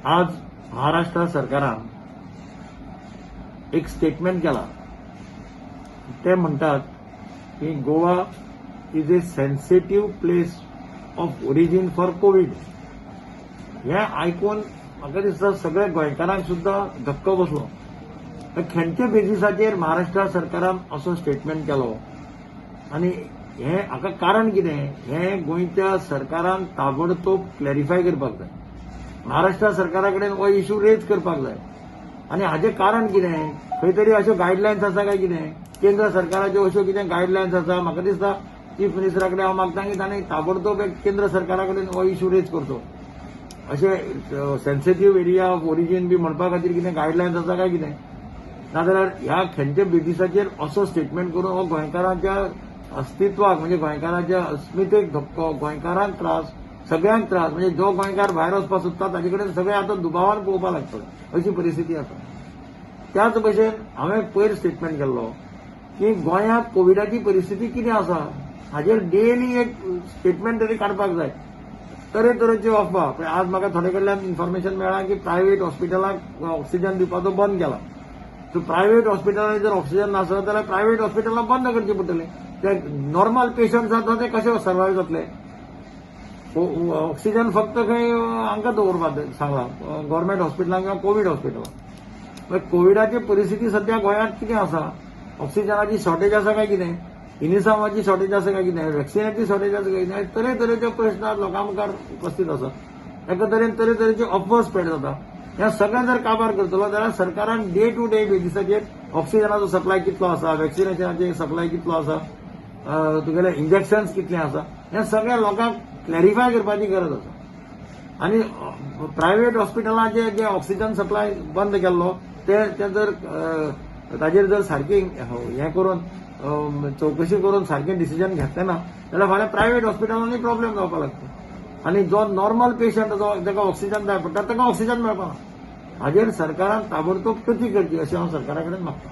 आज महाराष्ट्र सरकारान एक स्टेटमेंट केला. ते म्हणटात की Goa is a sensitive place of origin for Covid. हें आयकून म्हाका दिसता सगळ्या गोंयकारांक सुद्दां धक्को बसलो. तर खंयच्या बेजिसाचेर महाराष्ट्र सरकारान असो स्टेटमेंट केलो आनी हें हाका कारण कितें, हें गोंयच्या सरकारान ताबडतोब क्लॅरिफाय करपाक जाय. महाराष्ट्र सरकारा कडेन हो इशू रेज करपाक जाय. आनी हाजें कारण कितें, खंय तरी अश्यो गायडलायन्स आसा काय कितें, केंद्र सरकाराच्यो अश्यो कितें गायडलायन्स आसा? म्हाका दिसता चीफ मिनिस्टरा कडेन हांव मागता की ताणें ताबडतोब एक केंद्र सरकारा कडेन हो इशू रेज करचो. अशें सेन्सिटीव एरिया ऑफ ओरिजीन बी म्हणपा खातीर कितें गायडलायन्स आसा काय कितें? नाजाल्यार ह्या खंयच्या बेजिसाचेर असो स्टेटमेंट करून हो गोंयकारांच्या अस्तित्वाक, म्हणजे गोंयकारांच्या अस्मितेक धक्को, गोंयकारांक त्रास, सगळ्यांक त्रास. म्हणजे जो गोंयकार भायर वचपाक सोदता ताजे कडेन सगळे आतां दुबावान पळोवपाक लागतले, अशी परिस्थिती आसा. त्याच भशेन हांवें पयर स्टेटमेंट केल्लो की गोंयांत कोविडाची परिस्थिती कितें आसा हाजेर डेली एक स्टेटमेंट तरी काडपाक जाय. तरेतरेच्यो अफवा. पळय, आज म्हाका थोडे कडल्यान इन्फॉर्मेशन मेळ्ळां की प्रायव्हेट हॉस्पिटलाक ऑक्सिजन दिवपाचो बंद केला. सो प्रायव्हेट हॉस्पिटलांनी जर ऑक्सिजन नासत जाल्यार प्रायव्हेट हॉस्पिटलां बंद करची पडटली. ते नॉर्मल पेशंट जाता ते कशे सर्वायव जातले? ऑक्सिजन फक्त खंय हांकां दवरपाक सांगलां, गव्हर्मेंट हॉस्पिटलांक किंवा कोवीड हॉस्पिटलां. कोविडाची परिस्थिती सध्या गोंयांत कितें आसा, ऑक्सिजनाची शॉर्टेज आसा काय कितें, इनिसावाची शॉर्टेज आसा काय कितें, वॅक्सिनाची शॉर्टेज आसा काय कितें, तरेतरेचे प्रश्न आज लोकां मुखार उपस्थित आसा. एका तरेन तरेतरेचे अफवा स्प्रेड जाता. ह्या सगळें जर काबार करतलो जाल्यार सरकारान डे टू डे बेजिसाचेर ऑक्सिजनाचो सप्लाय कितलो आसा, वॅक्सिनेशनाचे सप्लाय कितलो आसा, तुगेले इंजेक्शन्स कितले आसा, हें सगळें लोकांक क्लॅरिफाय करपाची गरज आसा. आनी प्रायव्हेट हॉस्पिटलांचे जे ऑक्सिजन सप्लाय बंद केल्लो ते ते जर ताजेर जर सारकी हें करून चवकशी करून सारकें डिसिजन घेतलें ना जाल्यार फाल्यां प्रायव्हेट हॉस्पिटलांनी प्रॉब्लेम जावपाक लागता आनी जो नॉर्मल पेशंट जो ताका ऑक्सिजन जाय पडटा ताका ऑक्सिजन मेळपाना. हाजेर सरकारान ताबडतोब कृती करची अशें हांव सरकारा कडेन मागता.